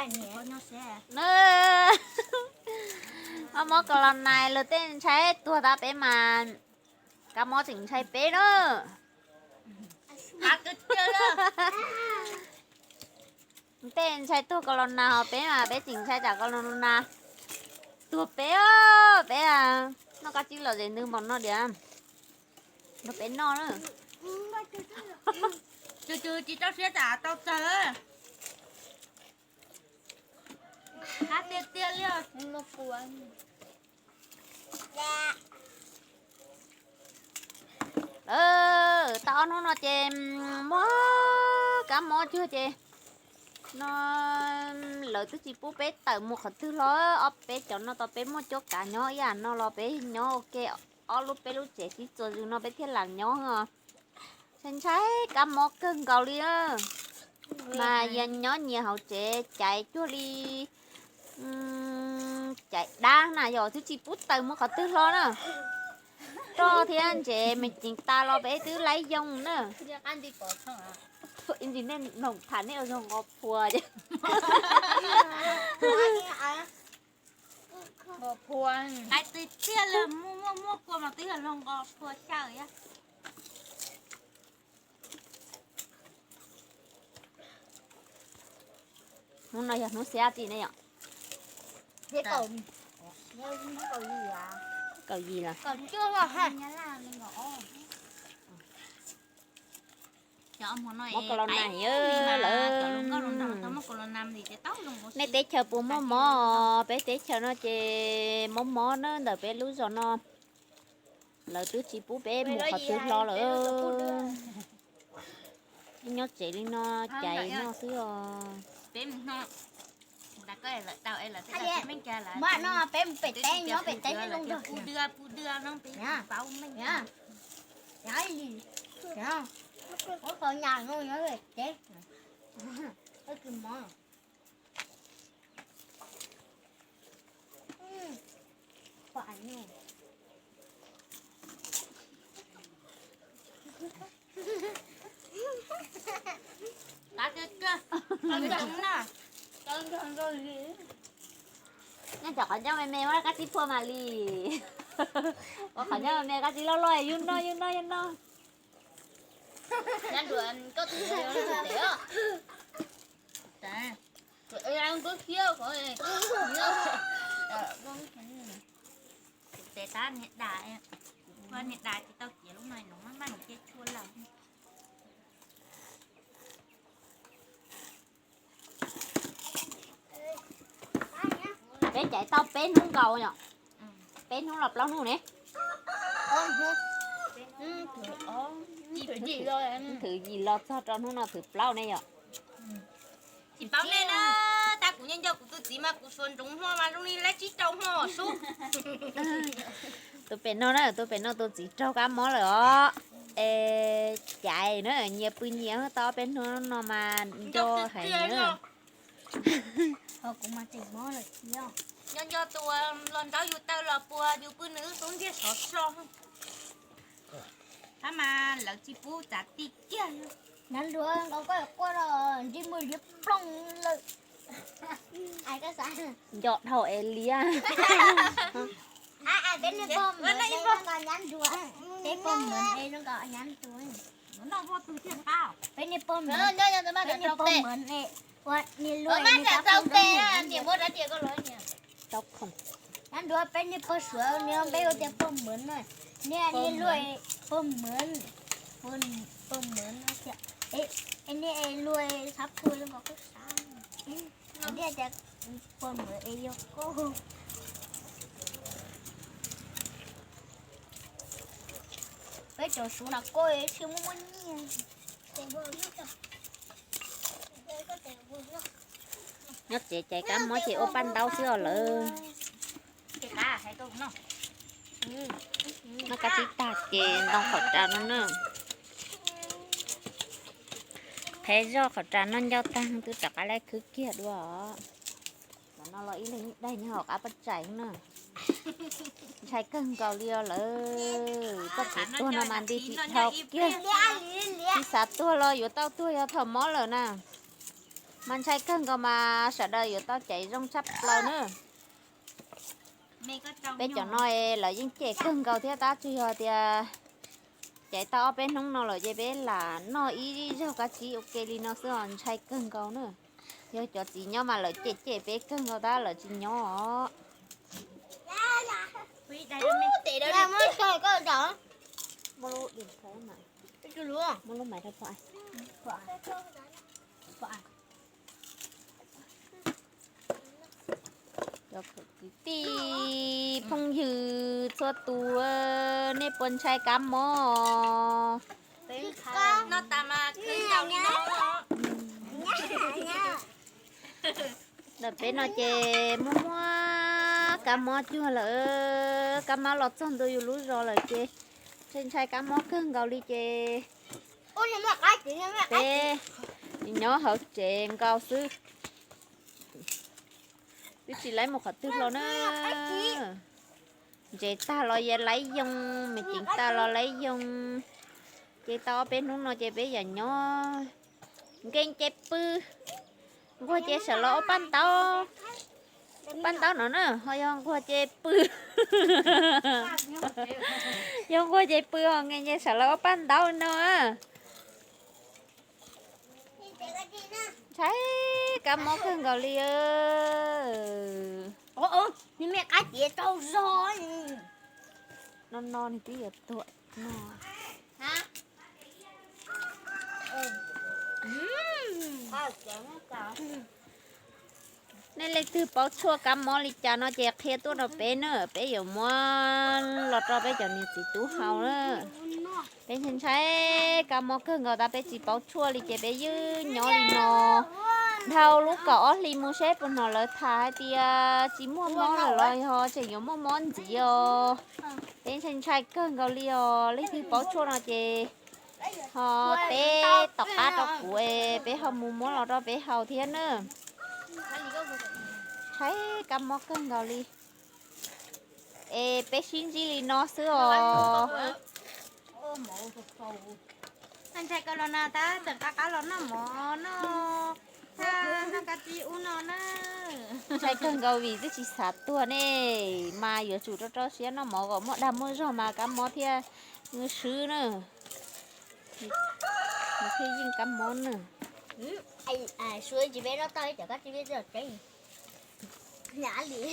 Ob mob corona luag tej ntshai tuag tas peb mas kab mob tseem ntshai peb na. Tej ntshai tuag corona ho peb mas peb tseem ntshai tsam corona tuag peb. Peb noj kab tsib lom zem ntws npaum no diam. Nrog peb noj na. Tsis tau siab tsam tau tsawg. Qab tiag tiag li. Tau ob hnub no ces muaj kab mob cuag ces no lawv twb tsis pub peb tawm mus qhov twg hlo. Ob peb cov no tau peb muaj cuab kav nyob ib yam no los peb nyob ua ke ob lub peb lub tsev sib txuas zws no peb thiaj lam nyob os. Ntshai ntshai kab mob kawg nkaus li. Mas yog nyob nyias hauv tsev caiv cuag li caiv dab na yog twb tsis pub tawm mus qhov twg hlo na. Roj thiab ntsev me ceev tas los peb twb laib yoo na. Ib ntsis nej noog tham nej ua zoo nqo phua ces. Nqo phua, hais tiag tiag li, muaj muaj muaj kua mas twb yog luag nqo phua xyaw thiab. Hnub no yog hnub xiab tsi ne yom? Kaum yim los? Mob corona lawm. Nej teb chaws puas muaj mob? Peb teb chaws no ces mob mob na ntawm peb lub zos no. Lawv twb tsis pub peb mus qhov twg hlo lawm. Nyob tsev li no caiv noj xwb os. Peb mus pem teb nyob pem teb li zoo. Ua qhov nyas no nyob pem teb. Nej cov qhov ncauj me me muab kab tsib phua mam li. Ua qhov ncauj me me kab tsib loj loj yus noj yus noj yus noj. Kuv tes tab niag da, kuv phua niag da tsis tau kiav lub no no maj maj nws cia tshua lawm. Peb caiv tau peb hnub nkaus yom? Peb hnub los plaub hnub ne? Thwv yim los txog rau hnub no thwv plaub ne yom? Tsis paub nej na, tab kuv nyob nco kuv tus txiv mas kuv suav ntsoov hmo mas zoo li lab tsib rau hmo sub. Tus pem no na, tus pem no tus txiv raug kab mob lawm os. Es caiv na, nyias pw nyias tau ob peb hnub no mas nco heev na. Nco nco tus los nraub yus taw los puas yus pw nws wb tub ntiag sov so. Tab mas lawv tsis pub txav ti kiag. Nyob nruav nkaus koj quaj los ntsej muag liab ploog lawm. Nco dhau es liab. Peb niag pog mem es zoo nkaus nyab nruav. Peb niag pog mem, peb niag pog mem es ua niag luaj niag tau khoom. Nyab nruav peb niag pog suav nws peb ua tias pog mem na. Niag niag luaj pog mem, pog mem no thiab. Es niag luaj xab phuag zoo nkaus kuj sab. Tias pog mem es yog koj. Peb cov suav no koj tsis muaj muaj nyiaj. Nyob tsev caiv kab mob ces ua paj ntaub xwb os lawm. Noj kab tsib tag ces ntoo qhov ras no na. Qhev zoj qhov ras noj ncauj tag twb rov qab laib khwb kiag dua os. Cov no los ib leeg ib daig nyob hauv qab paj tsais na. Ntshai kawg nkaus li os lawm, txoj kev tuag no mas nti tsis dhau kiag. Tsis xav tuag los yuav tau tuag yog thaum mob lawm na. Mas ntshai kawg nkaus mas sawv daws yuav tau caiv zoo tshaj plaws na. Peb cov no lawv yeej cem kawg nkaus thiab tab tsis yog tias caiv tau ob peb hnub no lawm ces peb lam noj ib zaug kab tsib ua ke li no xwb os, ntshai kawg nkaus na. Yog cov txiv nyob mas lawv cem cem peb kawg nkaus tab lawv tsis nyob os. Cov kwv tij phooj ywg txhua tus, nej puas ntshai kab mob? Ntawm peb no ces muaj muaj kab mob cuag lawm, kab mob los txog ntua yus lub zos lawm ces ntshai ntshai kab mob kawg nkaus li ces peb nyob hauv tsev nkaus xwb, twb tsis laib mus qhov twg hlo na. Ntsev tag los yuav laib yoo, me ceev tag los laib yoo, ces tau ob peb hnub no ces peb yam nyob nkees ces pw, nquag ces sawv los ua paj ntaub, paj ntaub no na, ho yog nquag ces pw, yog nquag ces pw ho nkees ces sawv los ua paj ntaub no. Ntshai kab mob kawg nkaus li. No no nws twb yuav tuag no. Nej leej twg paub tshuaj kab mob li cas no ces qhia tuaj rau peb na, peb yuav muab los rau peb cov niam txiv tub haus na. Peb ntshai ntshai kab mob kawg nkaus tab peb tsis paub tshuaj li ces peb yeej nyob li no dhau lub kaum ob hlis mus seb puas hnov lawv tham hais tias tsis muaj mob lawm los yog tseem yuav muaj mob ntxiv os. Peb ntshai ntshai kawg nkaus li os, leej twg paub tshuaj no ces ho teb tom qab rau kuv es peb ho mus muab los rau peb haus thiab na. Ntshai kab mob kawg nkaus li. Es peb sib ntsib li no xwb os. Ntshai kawg los na tab tseem qab qab los noj mov noj thaj noj kab tsib ub no na. Ntshai kawg nkaus vim twb tsis xav tuag ne, mas yuav tsum rau rau siab noj mov kom muaj dag muaj zog mas kab mob thiaj swb na. Nws thiaj yeej kab mob na. Suav tsis peb noj tau ib cov kab tsib peb txog tseeb. Nyab li.